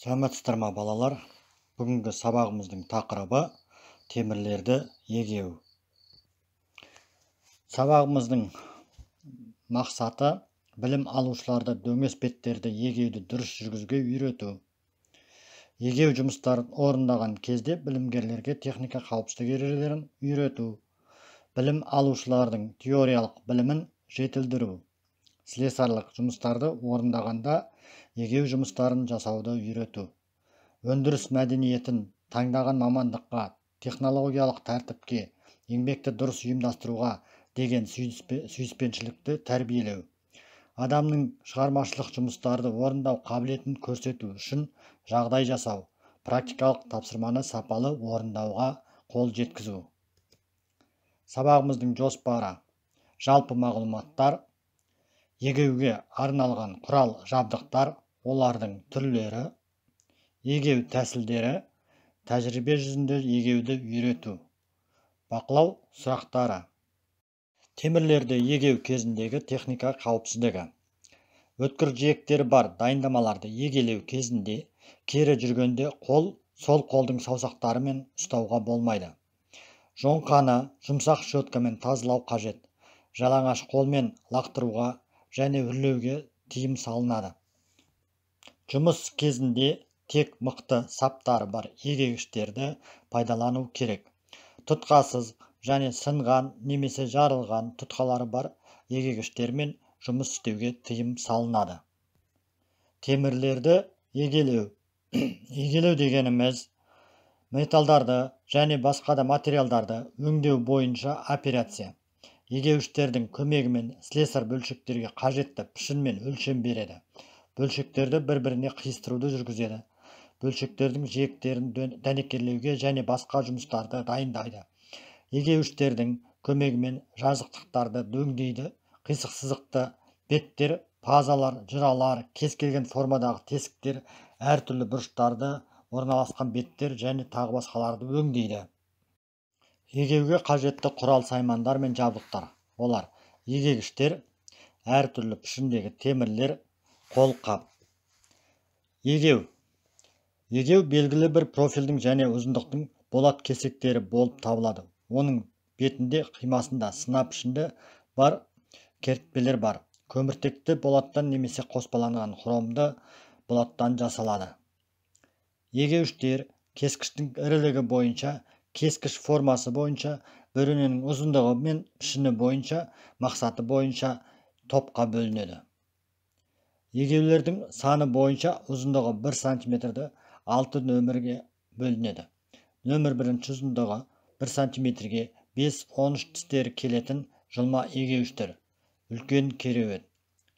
Саламатсыздар ма, балалар? Бүгінгі сабағымыздың тақырыбы темірлерді егеу. Сабағымыздың мақсаты білім алушыларды дөңес беттерді егеуді дұрыс жүргізуге үйрету. Егеу жұмыстарын орындаған кезде білімгерлерге техника қауіпсіздігі ережелерін үйрету. Білім алушылардың теориялық білімін жетілдіру. Слесарлық жұмыстарды орындағанда егеу жұмыстарын жасауды үйрету. Өндіріс мәдениетін таңдаған мамандыққа, технологиялық тәртіпке, еңбекті дұрыс ұйымдастыруға деген сүйіспеншілікті тәрбиелеу. Адамның шығармашылық жұмыстарды орындау қабілетін көрсету үшін жағдай жасау, практикалық тапсырманы сапалы орындауға қол жеткізу. Сабағымыздың жоспары: жалпы мағлұматтар, егеуге арналған құрал жабдықтар, олардың түрлері, егеу тәсілдері, тәжірибе жүзінде егеуді үйрету, бақылау сұрақтары. Темірлерді егеу кезіндегі техника қауіпсіздігі. Өткір жиектері бар дайындамаларды егелеу кезінде кері жүргенде қол сол қолдың саусақтарымен ұстауға болмайды. Жоңқаны жұмсақ щеткамен тазалау қажет. Жалаңаш қолмен лақтыруға және үрлеуге тыйым салынады. Жұмыс кезінде тек мықты саптары бар егегіштерді пайдалану керек. Тұтқасыз және сынған немесе жарылған тұтқалары бар егегіштермен жұмыс істеуге тыйым салынады. Темірлерді егелеу. Егелеу дегеніміз металдарды және басқа да материалдарды өңдеу бойынша операция. Егеуіштердің көмегімен слесарь бөлшектерге қажетті пішін мен өлшем береді. Бөлшектерді бір-біріне қиыстыруды жүргізеді. Бөлшектердің жиектерін дәнекерлеуге және басқа жұмыстарды дайындайды. Егеуіштердің көмегімен жазықтықтарды өңдейді. Қисық сызықты беттер, фазалар, жыралар, кез келген формадағы тесіктер, әртүрлі бұрыштарды орналасқан беттер және тағы басқаларды өңдейді. Егеуге қажетті құрал саймандар мен жабдықтар. Олар егегіштер, әртүрлі пішіндегі темірлер, қолқап. Егеу. Егеу белгілі бір профильдің және ұзындықтың болат кесектері болып табылады. Оның бетінде қимасында сына пішінді бар кертпелер бар. Көміртекті болаттан немесе қоспаланған хромды болаттан жасалады. Егеуіштер кескіштің ірілігі бойынша, кескіш формасы бойынша, бөрененің ұзындығы мен пішіні бойынша, мақсаты бойынша топқа бөлінеді. Егеулердің саны бойынша ұзындығы 1 сантиметрді 6 нөмірге бөлінеді. Нөмір бірінші ұзындығы 1 сантиметрге 5-13 тістері келетін жылма егеуіштер, үлкен кереует.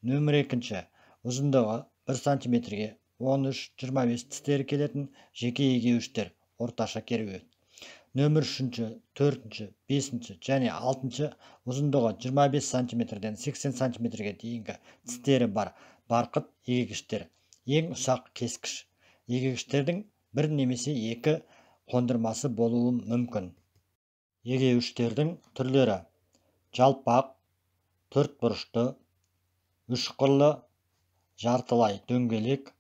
Нөмір екінші ұзындығы 1 сантиметрге 13-25 тістері келетін жеке егеуіштер, орташа кереует. Нөмір үшінші, төртінші, бесінші және алтыншы ұзындығы 25 сантиметрден 80 сантиметрге дейінгі тістері бар барқыт егегіштер, ең ұсақ кескіш. Егегіштердің бір немесе екі қондырмасы болуы мүмкін. Егеуіштердің түрлері: жалпақ, төртбұрышты, үшқырлы, жартылай дөңгелек,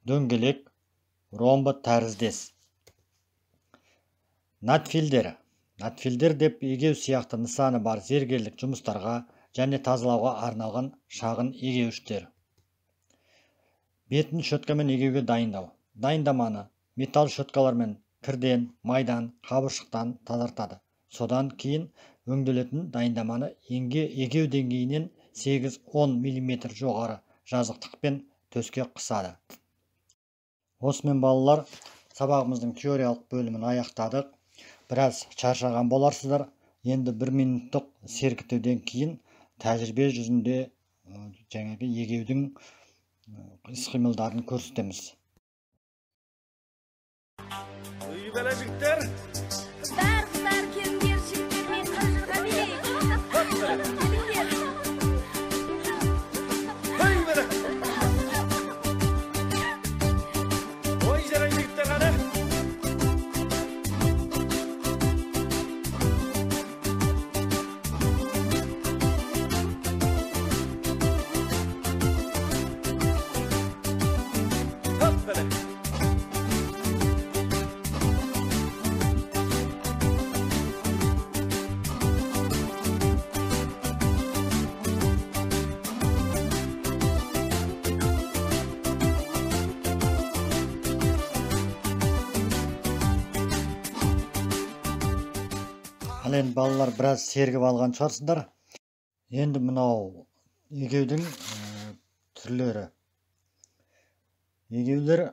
дөңгелек, ромбы тәріздес. Надфилдер. Надфилдер деп егеу сияқты нысаны бар зергерлік жұмыстарға және тазалауға арналған шағын егеуіштер. Бетін щеткамен егеуге дайындау. Дайындаманы металл щеткалармен кірден, майдан, қабыршықтан тазартады. Содан кейін өңделетін дайындаманы егеу деңгейінен 8-10 мм жоғары жазықтықпен төске қысады. Осымен балалар, сабағымыздың теориялық бөлімін аяқтадық. Біраз шаршаған боларсыздар. Енді бір минуттық сергітуден кейін тәжірибе жүзінде жаңағы егеудің іс-қимылдарын көрсетеміз. Үй жігіттер. Қыздар, қыздар, келіңдер, жігіттермен қыр жырға билейік. Келіңдер. Ой, бері. Ой, жарай жігіттер қане. Хоп, бері. Ал енді балалар біраз сергіп алған шығарсыңдар. Енді мынау егеудің түрлері. Егеулер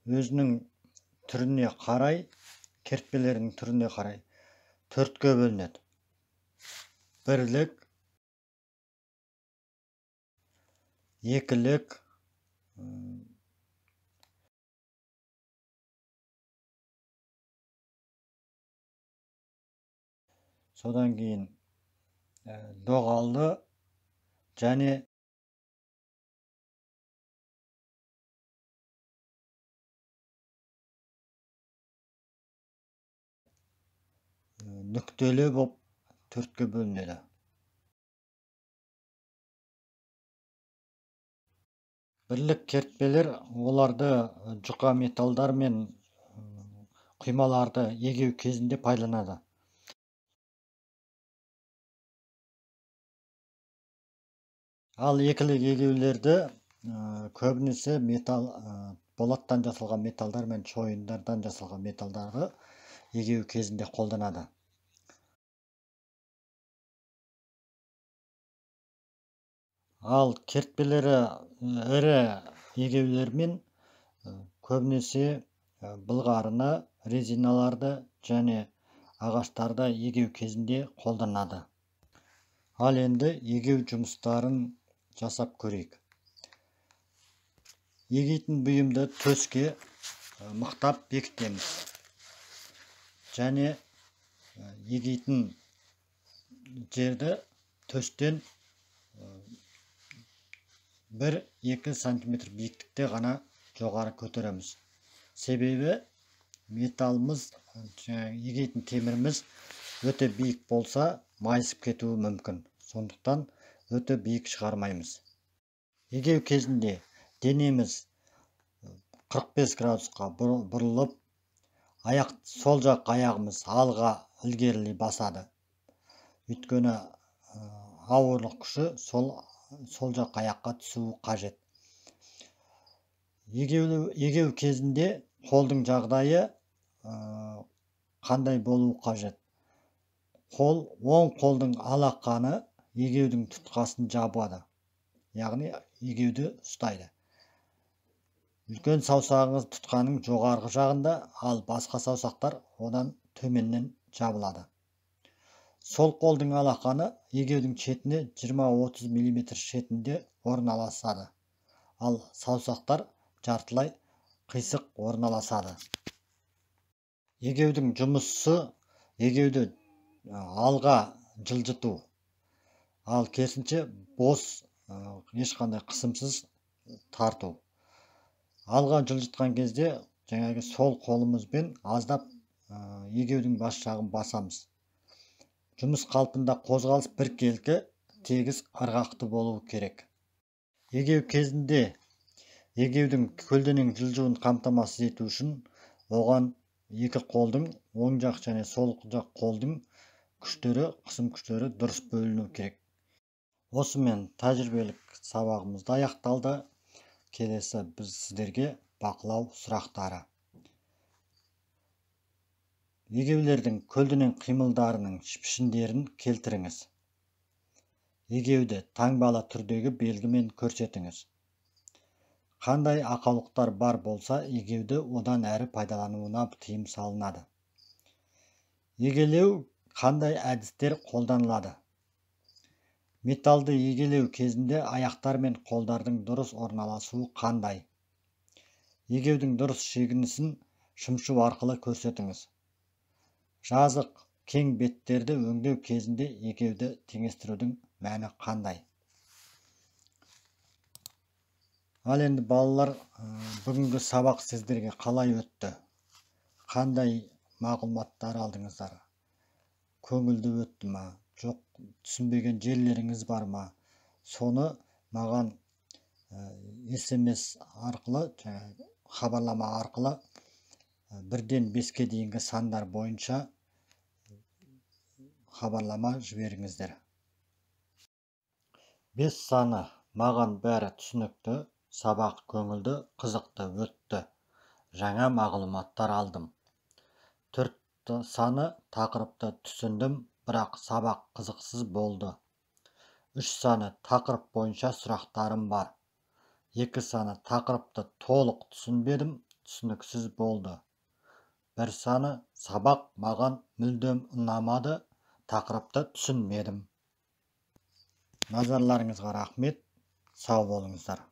өзінің түріне қарай, кертпелерінің түріне қарай төртке бөлінеді. Бірлік, екілік, содан кейін доғалды және нүктелі боп төртке бөлінеді. Бірлік кертпелер оларды жұқа металдар мен құймаларды егеу кезінде пайдаланады. Ал екілік егеулерді көбінесе металл, болаттан жасалған металдар мен шойындардан жасалған металдарды егеу кезінде қолданады. Ал кертпелері ірі егеулермен көбінесе былғарыны, резиналарды және ағаштарды егеу кезінде қолданады. Ал енді егеу жұмыстарын жасап көрейік. Егейтін бұйымды төске мықтап бекітеміз. Және егейтін жерді төстен 1-2 сантиметр биіктікте ғана жоғары көтереміз. Себебі металымыз, егейтін теміріміз өте биік болса, майысып кетуі мүмкін. Сондықтан өте биік шығармаймыз. Егеу кезінде денеміз 45 градусқа бұрылып, аяқ, сол жақ аяғымыз алға ілгерілей басады. Өйткені ауырлық күші сол жақ аяққа түсуі қажет. Егеу кезінде қолдың жағдайы қандай болуы қажет? Қол, оң қолдың алақаны егеудің тұтқасын жабады, яғни егеуді ұстайды. Үлкен саусағыңыз тұтқаның жоғарғы жағында, ал басқа саусақтар одан төменнен жабылады. Сол қолдың алақаны егеудің шетіне 20-30 мм шетінде орналасады, ал саусақтар жартылай қисық орналасады. Егеудің жұмысы егеуді алға жылжыту, ал керісінше бос, ешқандай қысымсыз тарту. Алға жылжытқан кезде жаңағы сол қолымызбен аздап егеудің бас жағын басамыз. Жұмыс қалпында қозғалыс біркелкі, тегіс, ырғақты болуы керек. Егеу кезінде егеудің көлденең жылжуын қамтамасыз ету үшін оған екі қолдың, оң жақ және сол жақ қолдың күштері, қысым күштері дұрыс бөліну керек. Осымен тәжірибелік сабағымыз аяқталды. Келесі біз сіздерге бақылау сұрақтары. Егеулердің көлденең қимылдарының пішіндерін келтіріңіз. Егеуді таңбалы түрдегі белгімен көрсетіңіз. Қандай ақаулықтар бар болса, егеуді одан әрі пайдалануына тыйым салынады. Егелеу қандай әдістер қолданылады? Металды егелеу кезінде аяқтар мен қолдардың дұрыс орналасуы қандай? Егеудің дұрыс шегінісін шымшу арқылы көрсетіңіз. Жазық кең беттерді өңдеу кезінде егеуді теңестірудің мәні қандай? Ал енді балалар, бүгінгі сабақ сіздерге қалай өтті? Қандай мағлұматтар алдыңыздар? Көңілді өтті ма? Жоқ, түсінбеген жерлеріңіз бар ма? Соны маған SMS арқылы, хабарлама арқылы 1-ден 5-ке дейінгі сандар бойынша хабарлама жіберіңіздер. 5 саны маған бәрі түсінікті, сабақ көңілді, қызықты өтті. Жаңа мағлұматтар алдым. 4 Саны тақырыпты түсіндім, бірақ сабақ қызықсыз болды. 3 саны тақырып бойынша сұрақтарым бар. 2 саны тақырыпты толық түсінбедім, түсініксіз болды. 1 саны сабақ маған мүлдем ұнамады, тақырыпты түсінбедім. Назарларыңызға рахмет, сау болыңыздар.